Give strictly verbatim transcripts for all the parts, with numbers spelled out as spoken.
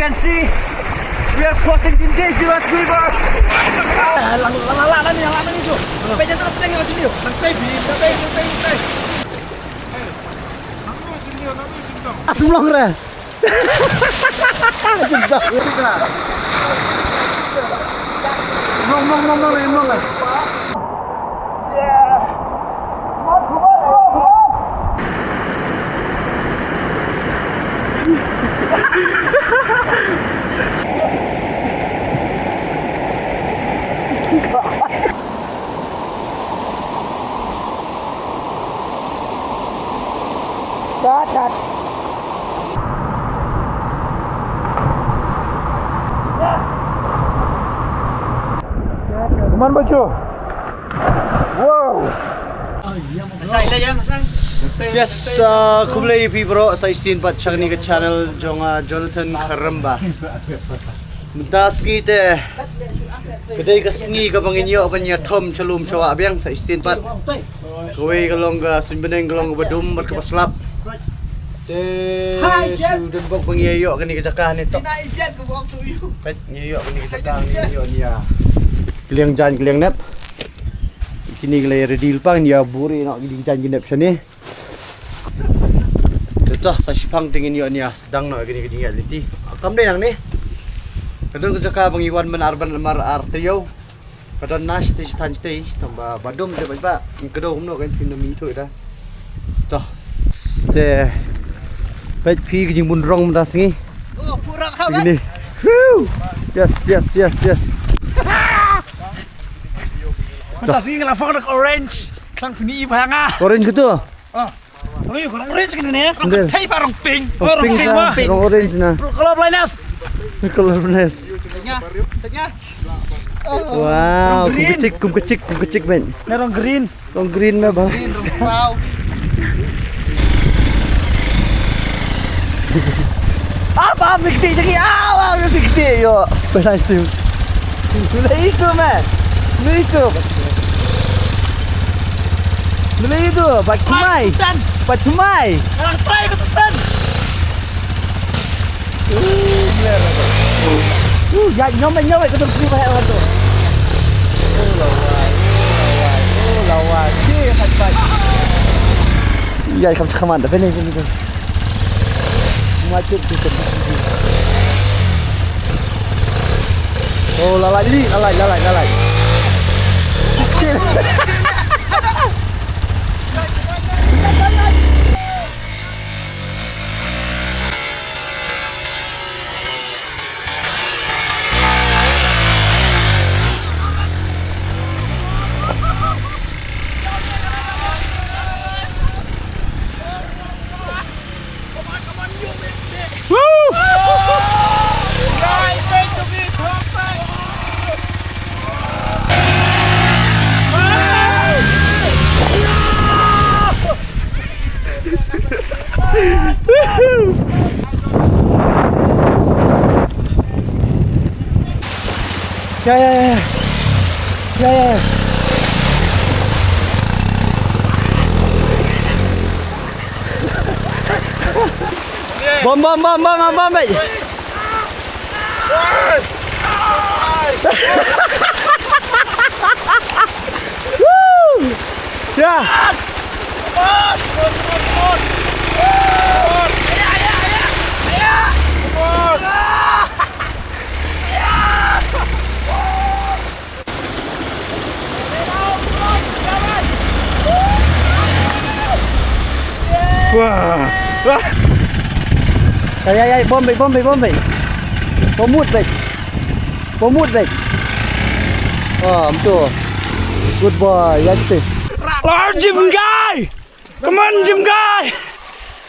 Can see we are crossing Dindijiras River. Lang lang lang lang ni lang lang ni jo. Pe jan tu pe jan tu ni. Lang pe bi, lang pe, lang pe, lang pe. Asum long re. Mong mong mong mong mong. Come on, bacho. Wow. Yes, uh, khublei ïa phi baroh, sa shisien pat sha kane ka channel jong, uh, Jonathan Kharamba. Mynta sngi te ka dei ka sngi kaba ngin ïoh ban ïathom sha lum sha wah biang, sa shisien pat. Kawei ka long ka suiñ bneng, ka long kaba dum bad kaba slap. Te shu don bok ba ngi ïoh kane ka jaka ne tok. Peit, ngi ïoh kane ka jaka, ngi ïoh nia. Ka liang jaiñ ka liang nep. Kine ki la ready lypa, ngi ïa buh noh ki liang jaiñ ki nep shane. Te to, sa shipang te ngin ïoh nia sdang noh kane ka jingïaid lynti. Kam dei nangne. Ka don ka jaka ba ngi wan ban ar ban lamar ar taïew. Ka don na shatei shatei shatei, tang ba, ba dum te ba, ba. Ka dei kumno kan phin mi tu da. To. Te. Peit phi ka jingbun rong mynta sngi. Oh, pura khabat. Ini. Whew. Yes, yes, yes, yes. Mynta sngi nga la fang orange. Klang phi ni i ba nga. Orange gitu. Ah. Oi, ka rong orange kane ne? Rong kathei ba rong pink. Rong pink, rong pink. Rong orange na. Color blindness. Color blindness. Tanya, tanya. Wow, kum kachik, kum kachik, kum kachik, man. Ne rong green. Rong green me ba. Green, rong saw. Apa, apa, kiti jagi, apa, apa, kiti, yo. Berhasil. Mulai itu, man. Mulai itu. Mulai itu, bat kumai. Bat kumai. Orang try ke tutan. Uh, ya, nyom, nyom, ke tutan, sini, bahaya, tu. Oh, lawai, oh, lawai, oh, lawai. Cik, hat, bat. Ya, kam, kam, ada, bini, bini, bini. Macet tu, tu, tu, tu. Oh, lalai ni, lalai, lalai, lalai. Ya, ya, ya, ya. Ya, ya, ya. Bom, bom, bom, bom, bom, bom, bom. Woo! Ya. Wah. Wah. Ai, ai, ai, bom bek, bom bek, bom bek. Bom mut bek. Bom mut bek. Ah, betul. Good boy, ya, gitu. Lord Jim Guy. Come on, Jim Guy.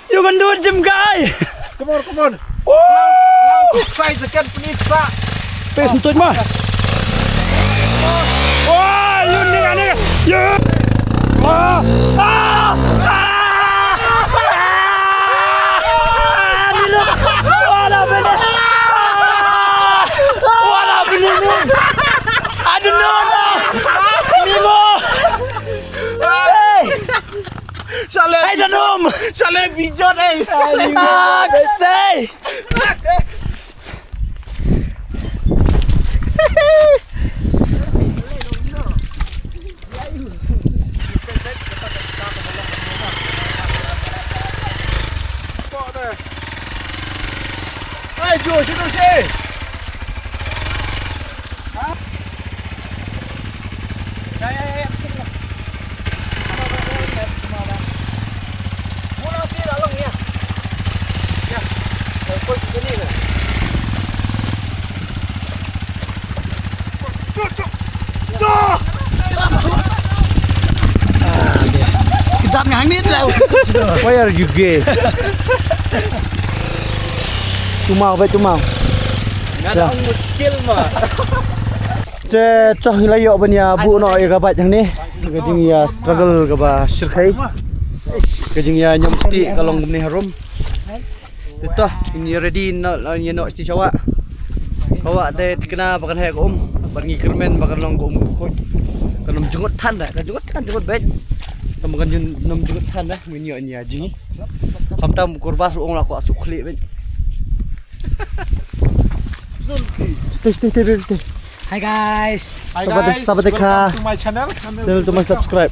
You can do it, Jim Guy. Come on, come on. Woo! Lau, lau, sai jaket penit sa. Pes ntut mah. Wah, you ni, ni. You. Ah, ah, ah. Ah, ni look. What happened? Ah, what happened to me? I don't know. Mimo. Hey. Shale. I don't know. Shale bijot, eh. Ah, stay. Kejat ngang ni tu. Why are you gay? Cuma, why cuma? Nada muskil ma. Te toh ngi la ïoh ban ïa buh noh ïa ka bike hangne. Ka jingïa struggle kaba shyrkhei. Ka jingïa ñiam kti ka long kumne harum. Te toh, ngin ïa ready noh, ngin ïa noh sha wah. Ka wah te thikna ba kan heh ka um. Bad ngi kyrmen ba kan long ka um kaba khuid. Kan ym jngut than da, kan jngut, kan jngut beit. Tang ba kan jn-, ym jngut than da, ngin ïoh ïa jngi. Khamtam kurbas ong la kwah suk khlieh beit. Stay, stay, stay, stay, stay. Hi guys. Hi guys. Sabate, sabate kha. Welcome to my channel. Channel to my subscribe.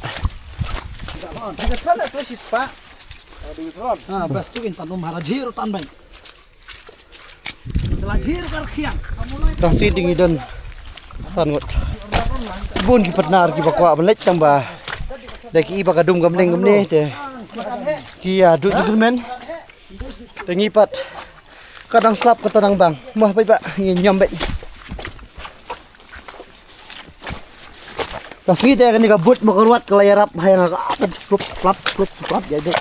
Ah, bas tu intan um hara jhiru tan bang. Telah jhiru kar khiang. Ka sngi te ngi don san ngut. Bun ki partner kiba kwah ban leit tang ba da ki i ba ka dum ka mneng kumne te ki ïa duh jingkyrmen. Te ngi pat ka dang slap kata dang bang. Mah bait ba ngi ñiam bait. Ka sngi te kane ka but ma ka ruat ka la ïarap ha ïa nga ka plup plap plup plap ïa dei.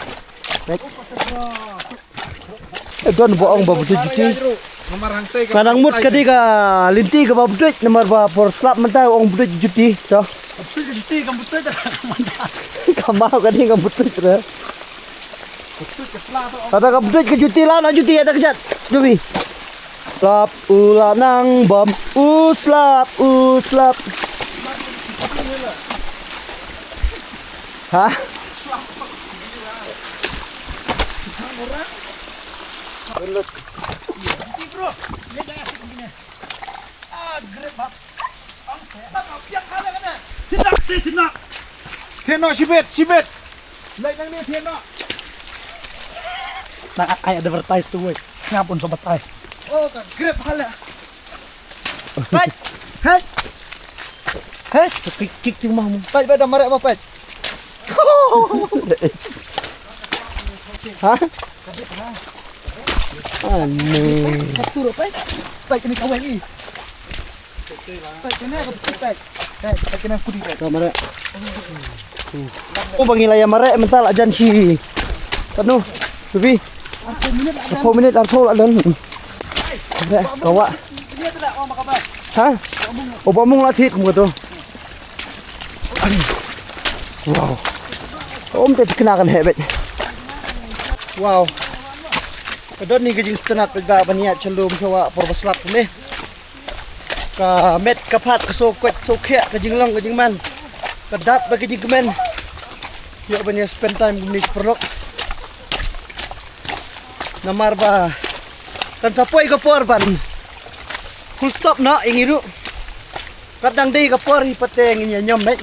Dei. Eh, don ba ong ba butut juti. Namar hangtei ka. Ka nang mut ka dei ka lynti kaba butut namar ba por slap mynta ong butut juti. To. Butut juti ka butut. Ka mau ka dei ka butut. Butut ka sla to. Ada ka butut ka juti la na juti ada ka jat. Juti. Slap u la nang bam u slap u slap. Ha? Thied noh shibit, shibit. Leit nangne thied noh. Na ai advertise tu wei. Ngap un sobat ai. Oh, ka grep hala. Pait. Hei. Hei. Kik, kik ting mah mu. Pait, pait, da mareh mah, pait. Ha? Anu. Satu dah, pait. Pait, kena kawai ni. Pait, kena kau pait, pait. Pait, pait, kena kudi, pait. Ka mareh. Oh, ba ngi la ïa mareh mynta la jan shi. Katno? Tubi. Arphew minit la jan. Arphew minit, arphew la jan. Mareh, ka wah. Ha? O ba mung la thied kum kato. Wow. Om te thikna kan heh beit. Wow. Ka don ni ka jingstad beit ba ban ïaid sha lum sha wah por ba slap ne. Ka met ka phad ka shu koit shu khiah ka jinglong ka jingman. Ka dap ba ka jingkmen. Ïoh ban ïa spend time kumne shi paralok. Namar ba kan sa poi ka por ban full stop noh ïa ngi ruh. Kat dang dei ka por hi pat te ngin ïa ñiom beit.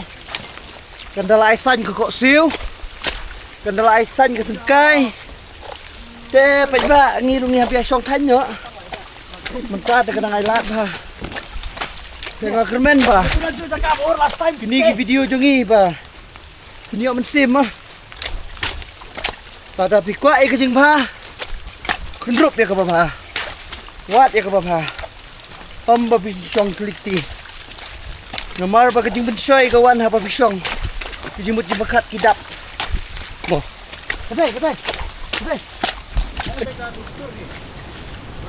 Kan da la ai saiñ ka koh siew. Kan da la ai saiñ ka syngkai. Te peit ba ngi ruh ngi hap ïa shong thaiñ noh. Mynta te ka dang ai lad bha. Te nga kyrmen ba kine ki video jong ngi ba kin ïoh mynsiem ma. Lada phi kwah ïa ka jingbha, kynrup ïa kaba bha. Wad ïa kaba bha. Ym ba phi shong klik ti. Namar ba ka jingpynshoi ka wan haba phi shong. Ka jingmut jingpyrkhat ki dap. Mo. Ka dei, ka dei. Ka dei.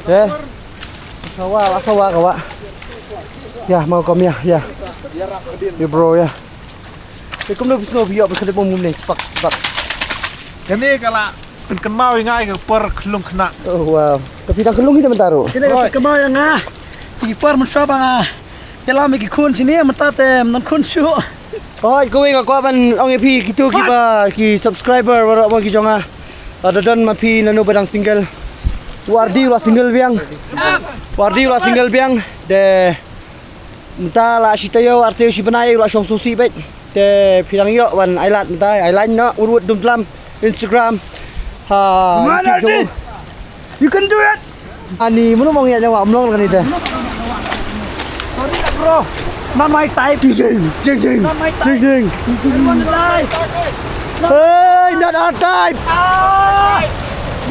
Te. Sawa, sawa ka wa. Ïa, mau kom ïa, ïa. Ïa bro ïa. Te kumno phi sngew phi ïoh phi khlem mum ne pak pak. Kane ka la pynkynmaw ïa nga ïa ka por khyllung khynnah. Oh wow. Te phi dang khyllung hi te mynta ruh. Kane ka pynkynmaw ïa nga. Ki por mynshuwa ba nga ïalam ïa ki khun shane mynta te ym don khun shuh. Hooid kawei nga kwah ban ong ïa phi kito kiba ki subscriber baroh ma ki jong nga. Lada don ma phi nano ba dang single. U Ardi u la single biang. U Ardi u la single biang. Te mynta la shi taïew ar taïew shi bnai u la shong sngewsih beit. Te phi dang ïoh wan ai lad mynta ai line noh urwut dum tlam Instagram. Ha, YouTube jong u. You can do it. Ani, mano mong ya nyawa, mlong kan ite. Sorry, bro. Not my type. Jing, jing, jing, jing. Not my type. Jing, jing. I want to die. Hey, not our type. Ah!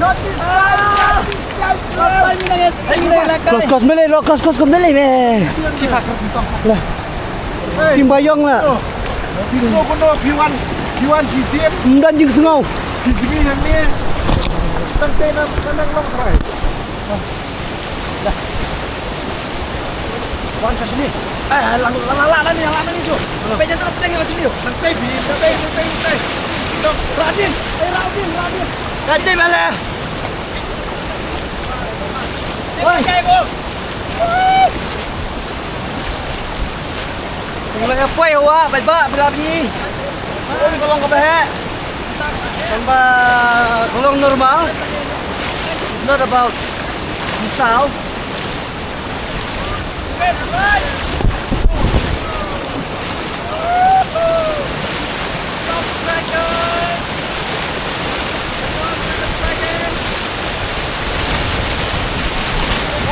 Not this type. Not this type. Not my type. Close, close, melee, lo, close, close, close, melee, me. Lah. Hey. Kim Bayong lah. Disco kono, P one, P one shisien. Mdan jing sngau. Jing sngau ni. Tang tena, tang long try. Wan sa sini. Eh, lang, lang, lang, lang, ni, lang, lang, ni, Jo. Pe jangan terus tengok sini, Jo. Lang tei, bi, lang tei, lang tei, lang tei. Radin, eh, Radin, Radin. Radin mana? Woi. Ong la poi hawa, bai ba, bila bi. Ong ka long kaba heh. Tang ba ka long normal. It's not about how.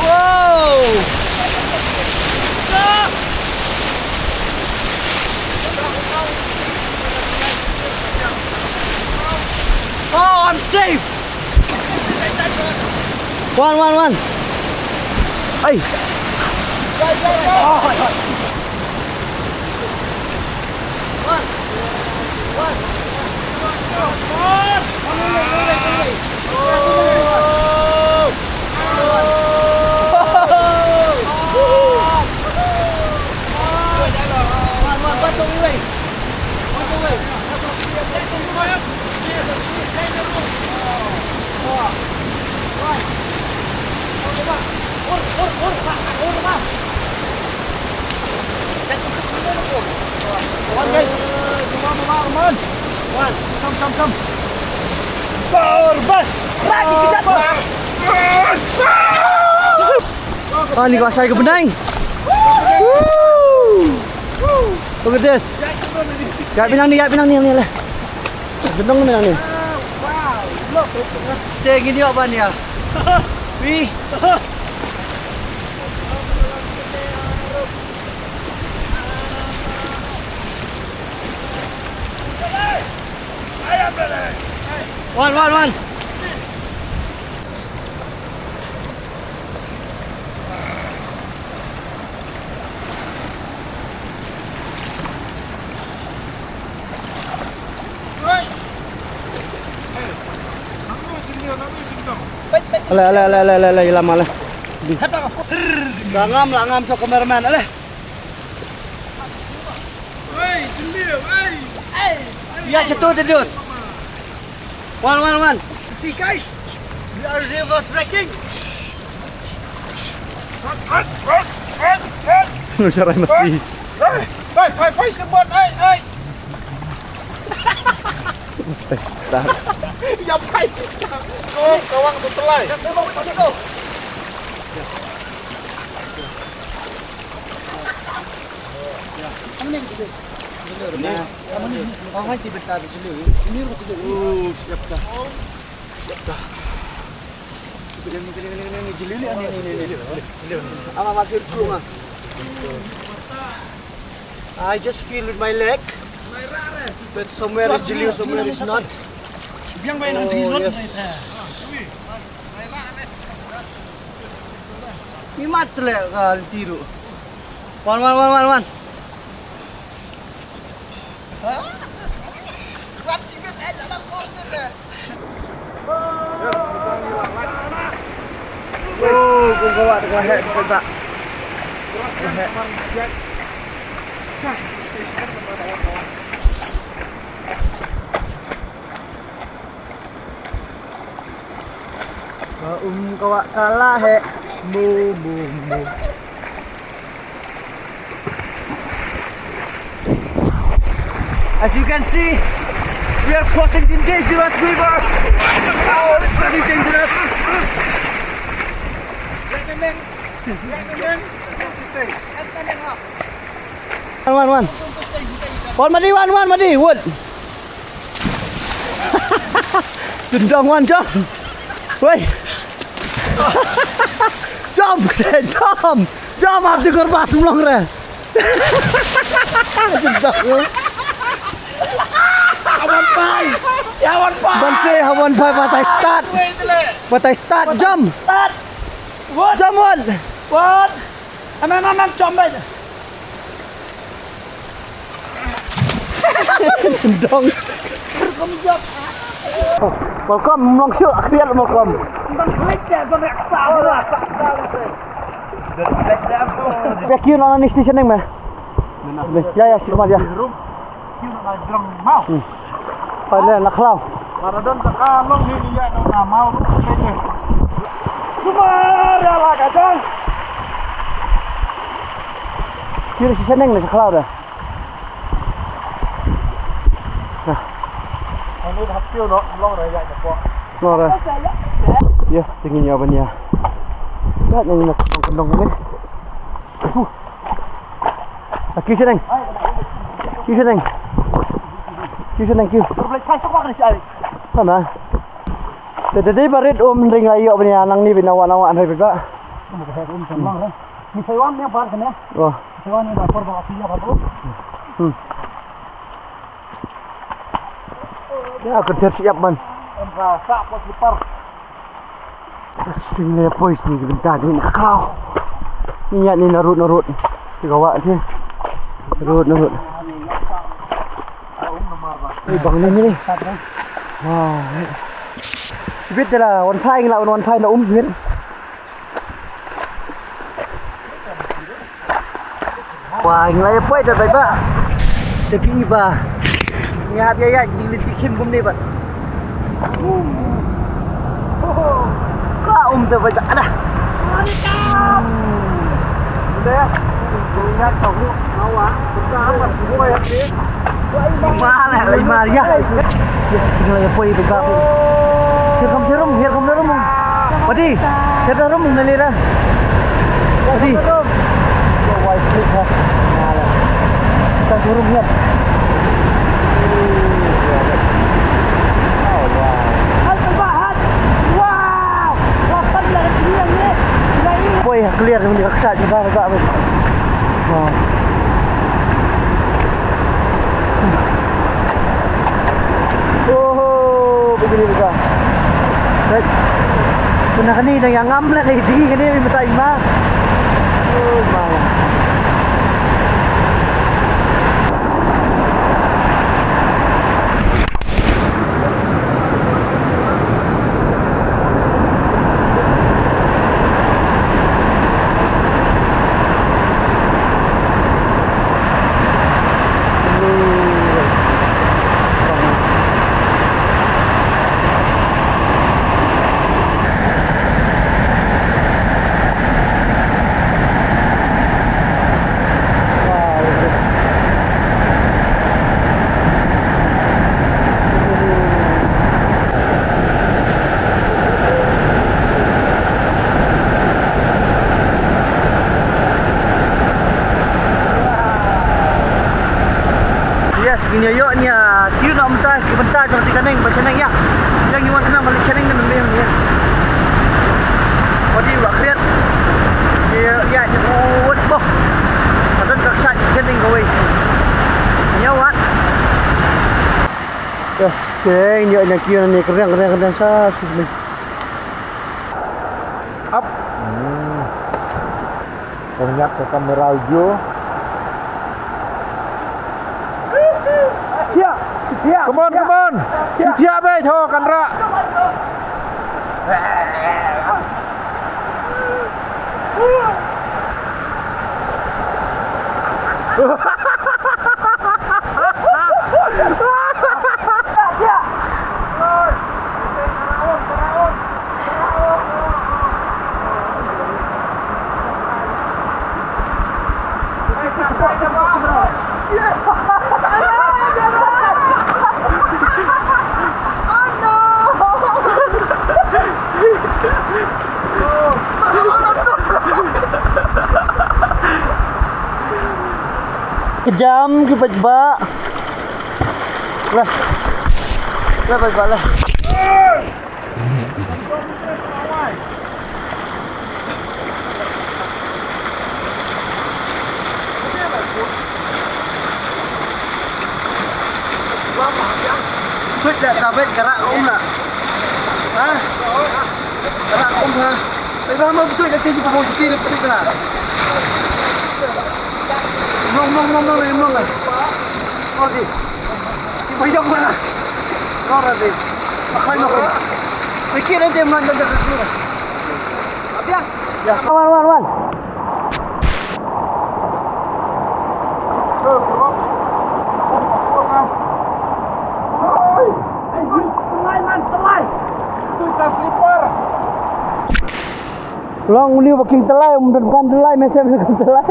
Whoa! Oh, I'm safe! Wan, wan, wan. Ai. One, guys. Come on, come on, come on. One. Come, come, come. Power bus. Lagi kejap, Bang. Ah, ni ka sai ka benai. Woo! Look at this. Ya, pinang ni, ya, pinang ni, ni lah. Benong ni, ni. Wow. Te ngin ïoh ban ïa. Wi. Wan, wan, wan. Ale, ale, ale, ale, ale, ale, lama ale. Ka ngam la ngam so cameraman ale. Hey, jeliu, hey. Hey. Ya, jatuh dedus. Wan, wan, wan. See, guys, we are reverse braking. Cara masih. Hey, hey, hey, hey, sebut, hey, hey. Pesta. Ya, hey. Oh, kawang tu telai. Oh, siap dah. Siap dah. Ini, ini, ini, ini, jeli ni, ini, ini, ini. Ama masih kurung ah. I just feel with my leg that somewhere is jeli, somewhere is not. Biang bai nang jeli. Oh, yes. Ni mat le ka tiru. Wan, wan, wan, wan, wan. Oh, kong kawak tengah hek, tengah hek. Ka um kawak kala he. Mu, mu, mu. As you can see, we are crossing the dangerous river. Oh, it's very dangerous. Wan, wan, wan. Wan, madi, wan, wan, madi, wut. Tendang wan, jom. Wei. Jump, jump, jump, ap jukor bas mlong re. Jump. Awan pai. Ya, awan pai. Ban se, awan pai, batai start. Batai start, jump. Start. What? Jump, what? What? Anan, anan, jump, bai. Jendong. Welcome, mlong shu, akhir welcome. Ya, kyu na ni station neng me. Ya, ya, si kumar ya. Hmm. Pai le, na khlaw. Para don ka long ni ya no na mau ru ke ni. Kumar ya la ka jang. Kyu na station neng me khlaw da. Ani hap kyu no long ra ya ko. Long ra. Yes, tingin ya ban ya. Ya ni na kong kong ni. Huh. Aki seneng. Ki seneng. Ki seneng ki. Sana. Te te dei ba rit um ring la ïoh bniah nang ni bina wa nang wa anhai bit ba. Ni Taiwan ne bar kane. Oh. Taiwan ne ba por ba api ya ba tu. Hmm. Ya ka ter siap man. Em ka sa ko slipper. Sting le poi sini ki bynta dei na kau. Ni ïa ni narut narut. Ti ka wah ti. Narut narut. Ni bang ni ni. Wah. Bit de la wan phai la wan phai na um bit. Wah, ngi la ïa poi da bai ba. Te phi ba. Ngi hap ïa ïa ngi lynti khim kumne ba. Ka um da bai ba. Ada. Ba la la mar ïa. Ngi la ïa poi da ba. Here comes the room, here comes the room. Pati, here comes the room, na lira. Pati. Wai slip ha. Ka turun niat. Boy, clear ni ka ksat ni ba ba. Wah. Oho, begini juga. Baik. Puna kani dah yang ngam lah ni, digi kani mata ima. Oh, ma. Yes, ngin ïa ïoh nia, kiew noh mynta, shi bynta jong ti ka neng, ba shaneng ïa. Jang ngi wan khnang ba leit shaneng ne mynmiet nia. Wadi wa khriat. Ïa, ïa, ïa, wad boh. Ka don ka kshaid shaneng kawei. Nia wat. Yes, keng, ïa, ïa, kiew noh nia, kyreng, kyreng, kyreng, sa, shaneng. Up. Hmm. Ternyata kamera ujo. Siap, siap. Come on, siap. Come on. Siap. Siap, eh, ho, kan rak. Kejam ki paidbah. Lah. Lah paidbah lah. Tuid da ka beit ka rak um la. Ha? Ka rak um ha. Bai ba ma tuid da ti ji pa mo ti le tuid la. Mong mong mong mong mong. Oh di. Ti ba yong la. Ko ra di. Ma khoi ma khoi. Bai ki le di ma da da ka. Abia. Ya. Wan wan wan. Long uni ba king telai, um don kan telai, mesem kan telai.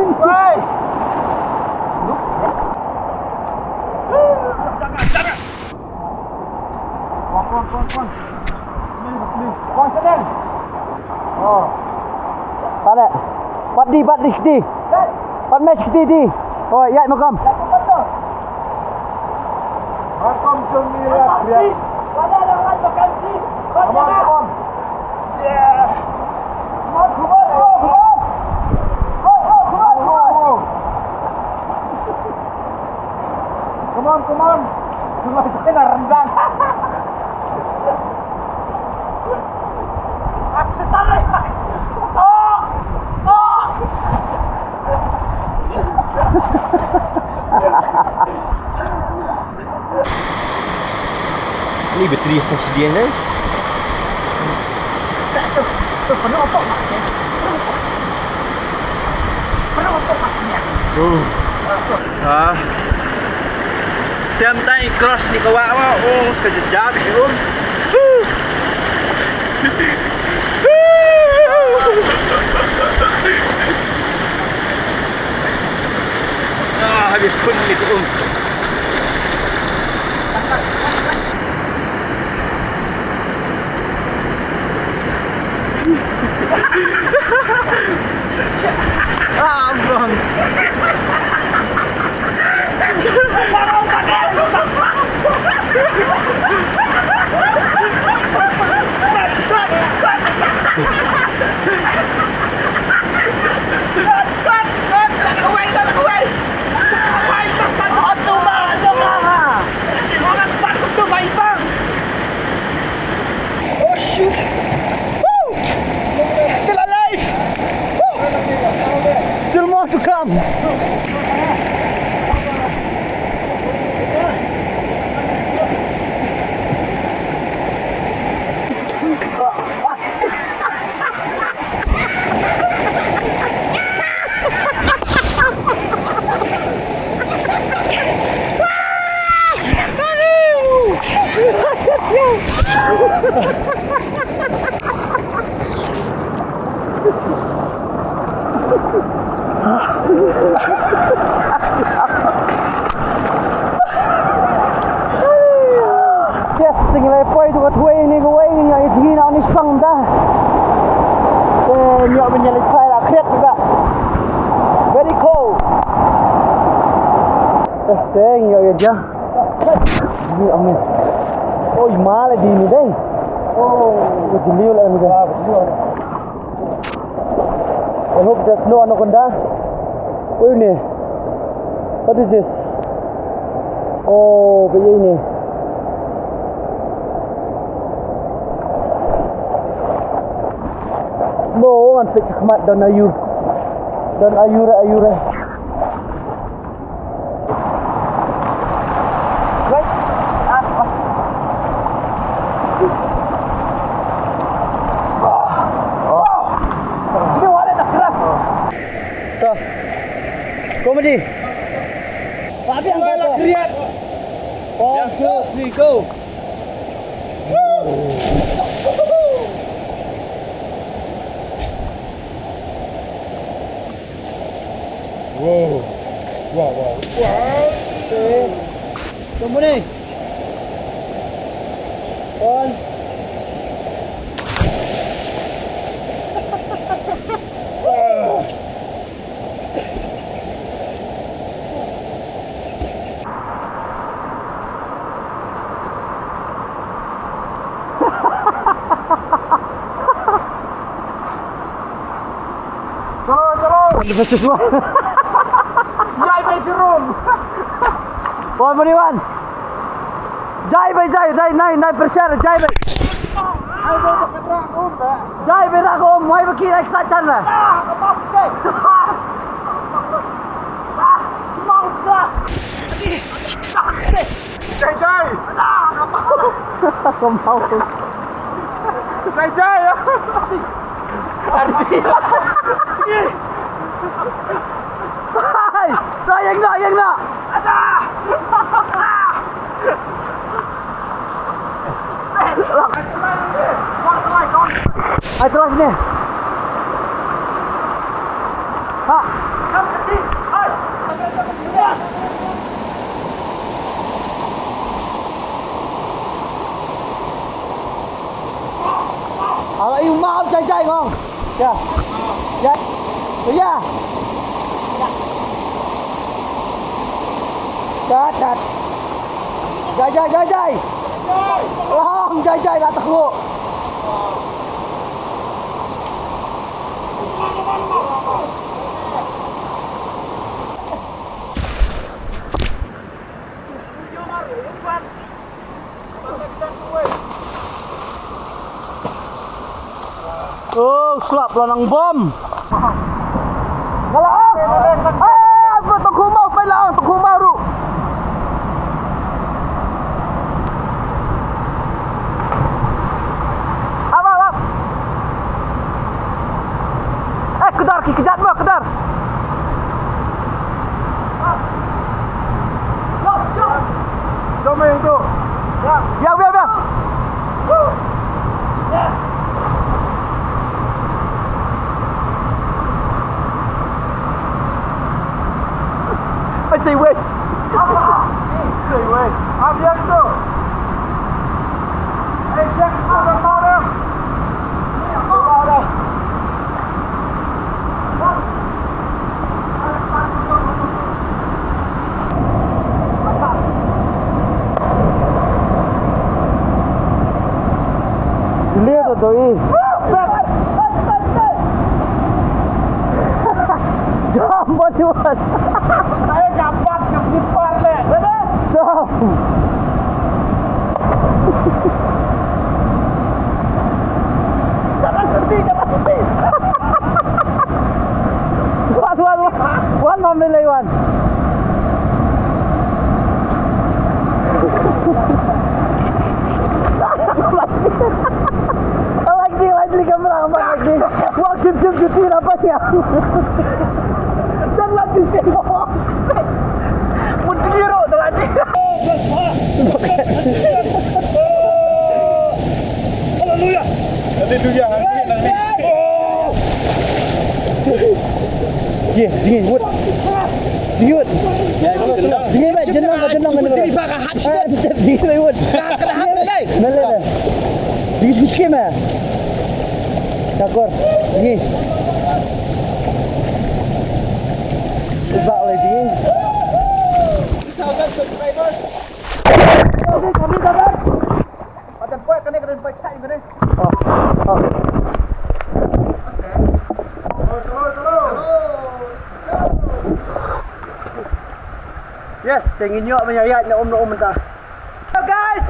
Kon, kon, kon, kon. Kon sedang. Oh. Pat eh. Pat di, pat di kiti. Pat meh kiti di. Oh, ya, makam. Makam sendiri, ya. Come on, come on. Yeah. Come on, come on, come on. Go, go, come on, come on. Come on, come on. Come on, come on, rendang. Aku tarik. Oh! Oh! Ni bateri station dia ni. Hmm. Ah. Tiam tai cross ni ka wah wah. Oh, ka jejak ni um. Huh. Ah, habis pun ni um. Ah, abang. Oh, shoot! Woo! Still alive! Woo! Still more to come! Yes, te ngi la poi tu ka thwei ni kawei, ngi ïa ïa jngi na ni spang da. Te ngi ïa ban ïa leit phai la khriat da. Very cold. Yes, te ngi ïa ïa ja. Ni ong ni. Oi, ma la di ni dei. Oh, di ni la ni dei. I hope there's no anaconda. Wei ne. What is this? Oh, ba ei ne. Mo, ngan peit khmat don ayu. Don ayu re, ayu re. To. Comedy. One, two, three, go. Wow. Wow, wow. Wow. Okay. Come on in. On. Chalo, chalo. Jai Mishroom. One forty-one. Jai bhai, jai, jai, nai, nai, pressure, jai bhai. Jai bhai, rakho, mai baki, nai, sa chan na. Jai, jai. Kamau. Jai, jai. Hai, hai, yang nak, yang nak. Ai, telah sini. Ha. Ala yu mau jai jai ngong. Ya. Ya. Ya. Tat, tat. Jai jai jai jai. Lam jai jai la tahu. Oh, slap la nang bom. Kala ah. Eh, apa tu kumau, pai la tu kumau ru. Apa, apa? Eh, kedar ki kejat mah, kedar. Jom, eh, itu. Ya, ya, ya. Ai, stay away. Stay away. Avian tu. Eh, Jack, tu dah tahu dah. Dah tahu dah. Gile to doi. Jam bad wan. Saya dapat ke slipper le. Jam. Jangan berhenti, jangan berhenti. Wan, wan, wan. Wan, wan, Billy, wan. Lagi, lagi kamera, lagi. Wah, jim, jim, jim, jim, apa sih? Dan lagi. Mun keliru, dah lagi. Haleluya. Haleluya. Ye, dingin, Wut. Dingin, Wut. Dingin, Wut. Jenang, jenang, jenang. Dingin, Wut. Dingin, Wut. Dingin, Wut. Dingin, sikit, sikit, meh. Takor. Dingin. Ibak lagi, dingin. Atan poi kane, kane poi ksai kane. Oh, oh. Yes, te ngin ïoh ban ïaid na um na um mynta. Hello guys.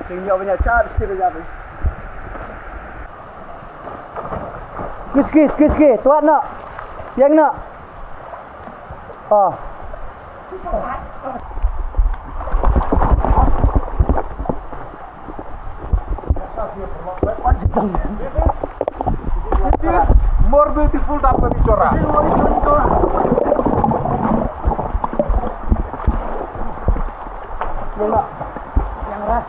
Te ngin ïoh ban ïaid, chat sikit ïa. Kiski, kiski, tuat na. Yang na. Ah. It is more beautiful than Panichora. Yang na. Yang ras.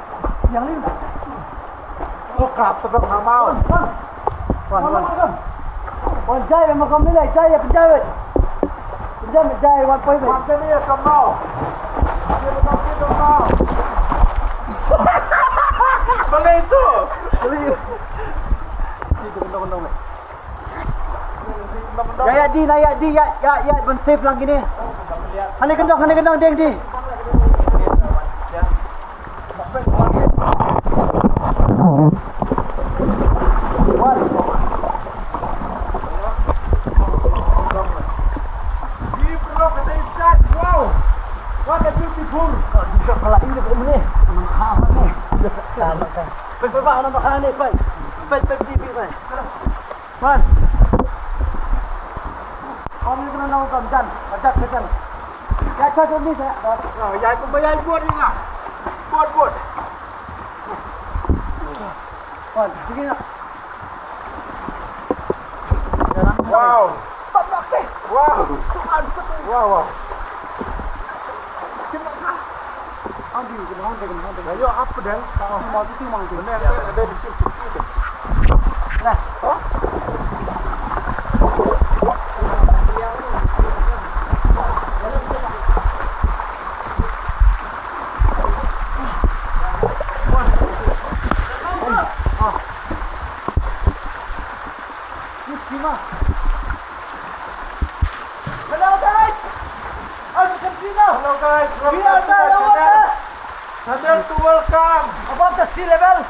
Yang ni. Look up to the mamau. Wan, wan. Wan, jai, wan, wan, jai, wan, jai. Jai, jai, wan, poi, poi. Wan, jai, wan, jai, wan. Mana itu? Itu kendong-kendong ni. Ya, ya, di, na, ya, di, ya, ya, ya, ban safe lang kine. Hane kendong, hane kendong, ding, di. Wan, Bur, kau juga pala ini kau ni. Mana ni? Pai, pai, pai, mana makan ni, pai. Pai, pai, pai, pai, pai. Pai. Kau ni kena nau kan, jan. Ajak ke jan. Ya, cak ni saya. Oh, ya, itu bayar buat ni lah. Buat, buat. Pai, sini nak. Wow. Stop, stop, stop. Wow. Tuhan, betul. Wow, wow. Kena kah? Ambil, kena ambil, kena ambil. Ayo, apa dah? Tak mau tu, tu, mau tu. Benar, ada, ada di sini, sini. Lah. Oh. Hello guys! I'm Katrina! Hello guys! We are now over the Nothing to welcome. Above the sea level.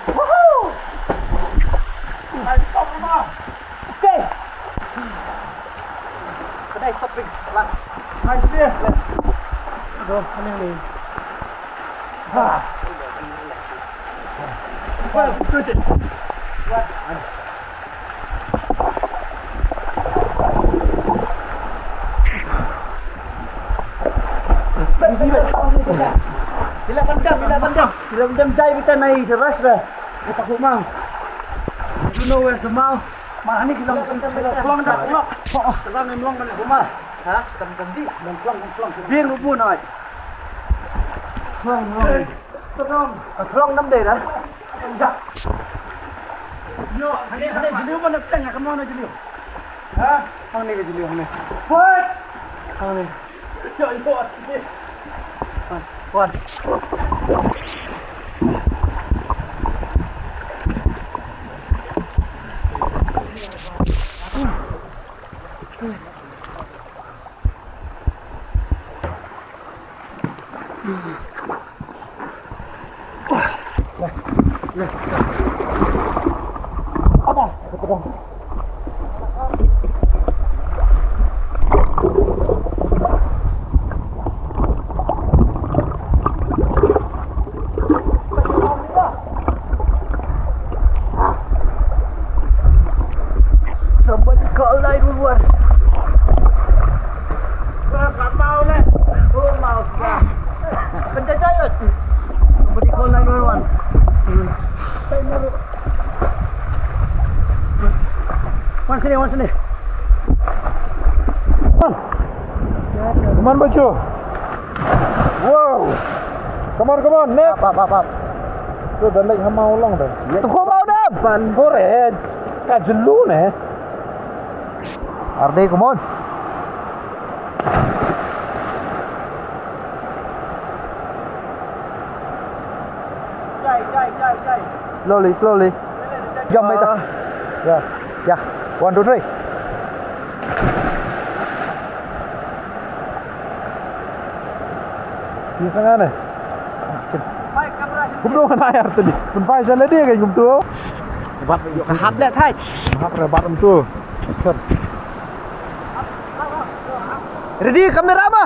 Woohoo! Nice stop, Uma. Okay. Kedai stop, Ping. Pelan. Nice dia. Aduh, aneh ni. Ah. Well, good. What? Bila pandam, bila pandam. Bila pandam jai kita naik terus dah. Kita ke rumah. You know where's the mouth? Mana ni kita, kita pulang dah, pulang. Oh, oh. Pulang, pulang, pulang. Rumah. Ha? Kita mandi. Pulang, pulang, pulang. Dia rubuh naik. Pulang, pulang. Pulang. Pulang enam deh dah. Yo, hangne, hangne jylliew, ban da pteng, ka mon na jylliew. Ha? Hangne ka jylliew, hangne. What? Hangne. Yo, yo, hangne. Wan, wan. Somebody call nine one one. Somebody call nine one one. Wan sini, wan sini. Wan. Come on, Bacu. Wow. Come on, come on, next. Up, up, up, up. Tu dah naik hama ulang dah. Tu kau mau dah. Ban boret. Ka jylliew ne. Ardi, come on. Slowly, slowly. Jump, mate. Yeah, yeah. One, two, three. Ni sangat ni. Kumno kan ayar tadi. Pun pai sa lade kan kumtu. Bat yu ka hap le thai. Hap re bat kumtu. Ready kamera ma.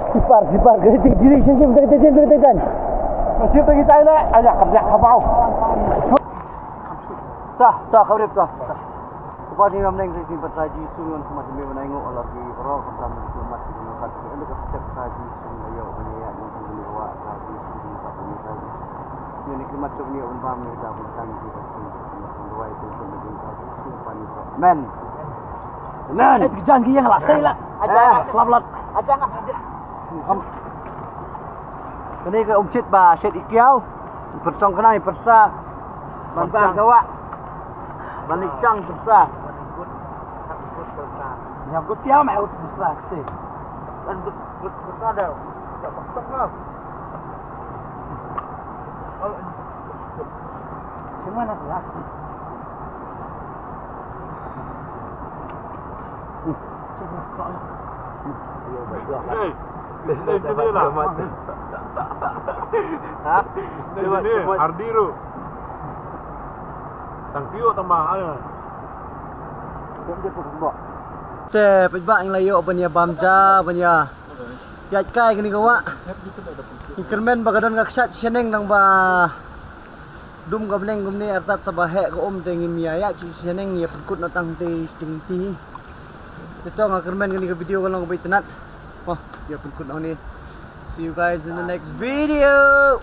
Sipar, sipar, kena tik diri sini, kena tik, kena tik, kena tik. Masih pergi China, aja kerja kapau. Tah, tah, kau rep tah. Kpa ni ngam neng sa sing pat Trai Jisu ngan khmat me ban ainguh ïa la ki baroh khamtam ki khmat ki nongkat ki ynda ka step Trai Jisu la ïoh ban ïa ngan tang ki wa Trai Jisu ngan pat ni Trai Jisu. Ngan ki khmat chok ni un bam ni da ban tang ki pat ni. Men. Men. Eh, jan ki yang lah, saya lah. Aja. Selamat. Aja ngap hadir. Kane ka umchit ba shet ikiau. Persong kena persa. Bangsa gawa. Balik chang persa. Yang kut tiau mai ut persa sih. Kan kut kut persa dah. Tak paksa lah. Cuma nak lah. Ha? Hardi ru. Tang piu tambah ayo. Te pejbak ing la io ban ïa bam ja ban ïa. Ïa kai kani ka wah. Ing kyrmen ba ka don ka kshat shaneng nang ba. Dum ka bneng kumne artat sa ba heh ka um te ngim ïa ïa chu shaneng ïa pynkut na tang te sting ti. Te to nga kyrmen kani ka video ka long ka ba itynnat. Wah, ïa pynkut na ni. See you guys in the next video.